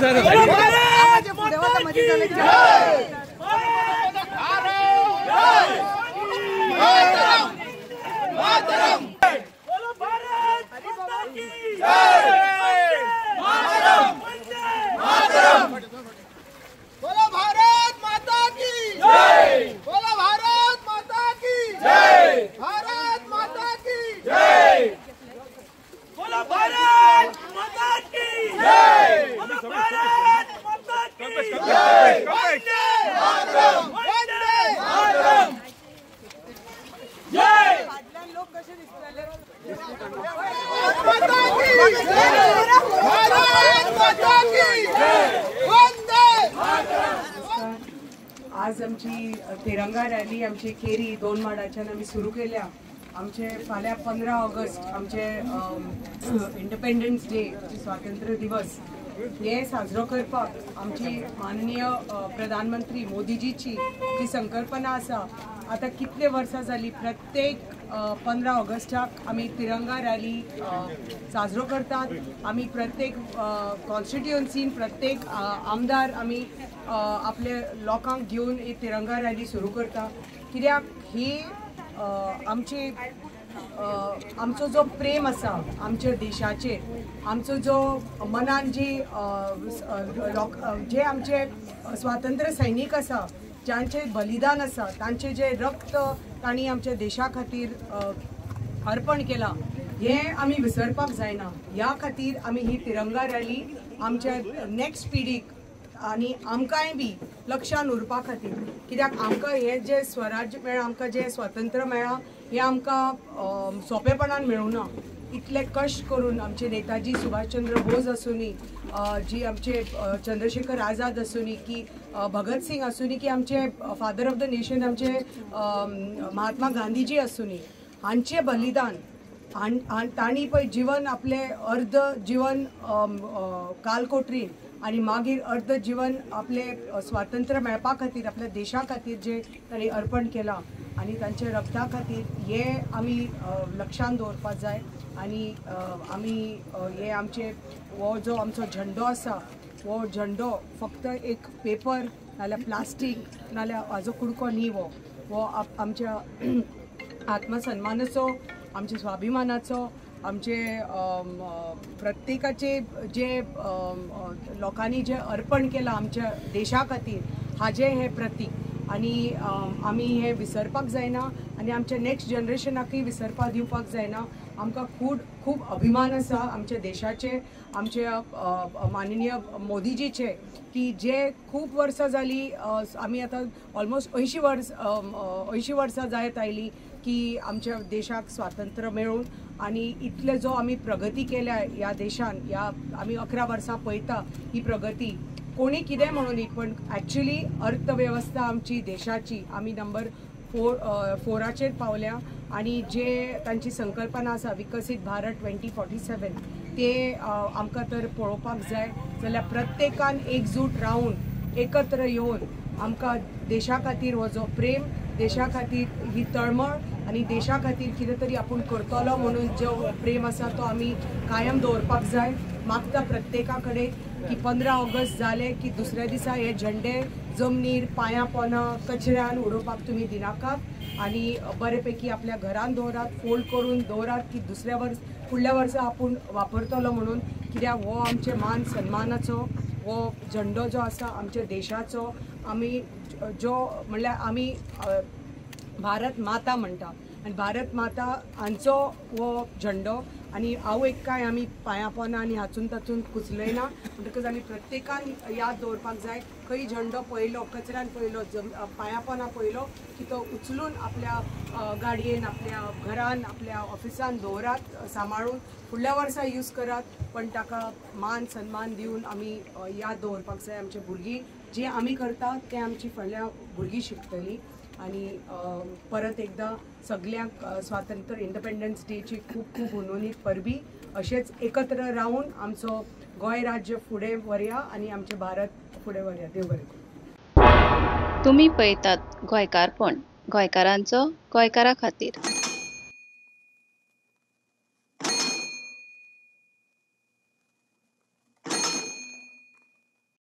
आज आमची तिरंगा रॅली आमची केरी दोन माडाच्यान आमी सुरू केल्या। आमचे फाल्यां 15 ऑगस्ट आमचे इंडिपेंडन्स डे स्वातंत्र्य दिवस हे साजरो करपाक आमची माननीय प्रधानमंत्री मोदीजीची जी संकल्पना आसा, आतां कितले वर्सां जाली प्रत्येक 15 ऑगस्टाक आमी तिरंगा रॅली साजरो करतात। आमी प्रत्येक कॉन्स्टिट्युएन्सीन प्रत्येक आमदार आमी आपले लोकांक घेवन ही तिरंगा रॅली सुरू करता, कित्याक ही आमची आमचो जो प्रेम आसा आमच्या देशाचेर, आमचो जो मनान जी जे आमचे स्वातंत्र्य सैनीक आसा ज्यांचे बलिदान आसा, तांचे जे रक्त तांणी आमच्या देशा खातीर अर्पण केलां हें आमी विसरपाक जायना। ह्या खातीर आमी ही तिरंगा रॅली आमच्या नेक्स्ट पिढीक आनी आमकांय बी लक्षान उरपा खातीर, कित्याक आमकां हें जें स्वराज्य मेळ्ळां, आमकां जें स्वातंत्र्य मेळ्ळां हें आमकां सोंपेपणान मेळूना। इतले कश्ट करून आमचे नेताजी सुभाषचंद्र बोस आसूनी, जी आमचे चंद्रशेखर आझाद आसूनी, की भगत सिंग आसूनी, की आमचे फादर ऑफ the nation आमचे महात्मा गांधीजी आसूनी, हांचें बलिदान तांणी पळय जिवन आपलें अर्द जिवन कालकोटरीन आनी मागीर अर्द जिवन आपले स्वातंत्र्य मेळपा खातीर आपल्या देशा खातीर जे तांणी अर्पण केलां आनी तांच्या रक्ता खातीर हे आमी लक्षान दवरपाक जाय। आनी आमी हे आमचे हो जो आमचो झेंडो आसा हो झेंडो फक्त एक पेपर नाल्यार प्लास्टीक नाल्यार हाजो कुडको न्ही, हो हो आमच्या आत्मसन्मानाचो, आमच्या स्वाभिमानाचो, आमचे प्रत्येकाचे जे लोकांनी जे अर्पण केलां आमच्या देशा खातीर हाजें हें प्रतीक आनी आमी हें विसरपाक जायना आनी आमच्या नेक्स्ट जनरेशनाकूय विसरपाक दिवपाक जायना। आमकां खूब खूब अभिमान आसा आमच्या देशाचे, आमच्या माननीय मोदीजीचे, की जे खूब वर्सां जाली आमी आतां ऑलमोस्ट 80 वर्सां जायत आयली की आमच्या देशाक स्वातंत्र्य मेळून आनी इतले जो आमी प्रगती केल्या ह्या देशान, ह्या आमी 11 वर्सां पळयता ही प्रगती कोणी कितें म्हणून, पण ॲक्च्युली अर्थवेवस्था आमची देशाची आमी नंबर 4 पावल्या आनी जे तांची संकल्पना आसा विकसीत भारत 2047 ते आमकां तर पळोवपाक जाय। जाल्यार प्रत्येकान एकजूट रावन एकत्र येवन आमकां देशा खातीर हो जो प्रेम, देशा खातीर ही तळमळ आनी देशा खातीर कितें तरी आपूण करतलो म्हणून जो प्रेम आसा तो आमी कायम दवरपाक जाय। मागता प्रत्येका कडेन की 15 ऑगस्ट जाले की दुसऱ्या दिसा हे झेंडे जमनीर पांयां पोना कचऱ्यान उडोवपाक तुमी दिनाकात आनी बरेपैकी आपल्या घरान दवरात, फोल्ड करून दवरात की दुसऱ्या वर्स फुडल्या वर्सा आपूण वापरतलो म्हणून, कित्याक हो आमचे मान सन्मानाचो हो झेंडो जो आसा आमच्या देशाचो, आमी जो म्हणल्यार आमी भारत माता म्हणटा आनी भारत माता हांचो हो झेंडो आनी हांव एक काय आमी पांयां पोना आनी हाचून तातून कुचलयना, म्हणटकच आमी प्रत्येकान याद दवरपाक जाय खंय झेंडो पळयलो, कचऱ्यान पळयलो, पांयां पोना पळयलो की तो उचलून आपल्या गाडयेन, आपल्या घरान, आपल्या ऑफिसान दवरात, सांबाळून फुडल्या वर्सा यूज करात, पण ताका मान सन्मान दिवन आमी याद दवरपाक जाय। आमचे भुरगीं जे आमी करतात ते आमची फाल्यां भुरगीं शिकतलीं आनी परत एकदां सगळ्यांक स्वातंत्र्य इंडिपेंडन्स डेची खूब खूब हुनहुनीत परबी। अशेंच एकत्र रावन आमचो गोंय राज्य फुडें व्हरया आनी आमचें भारत फुडें व्हरया। देव बरें करूं। तुमी पळयतात गोंयकारपण, गोंयकारांचो गोंयकारा खातीर।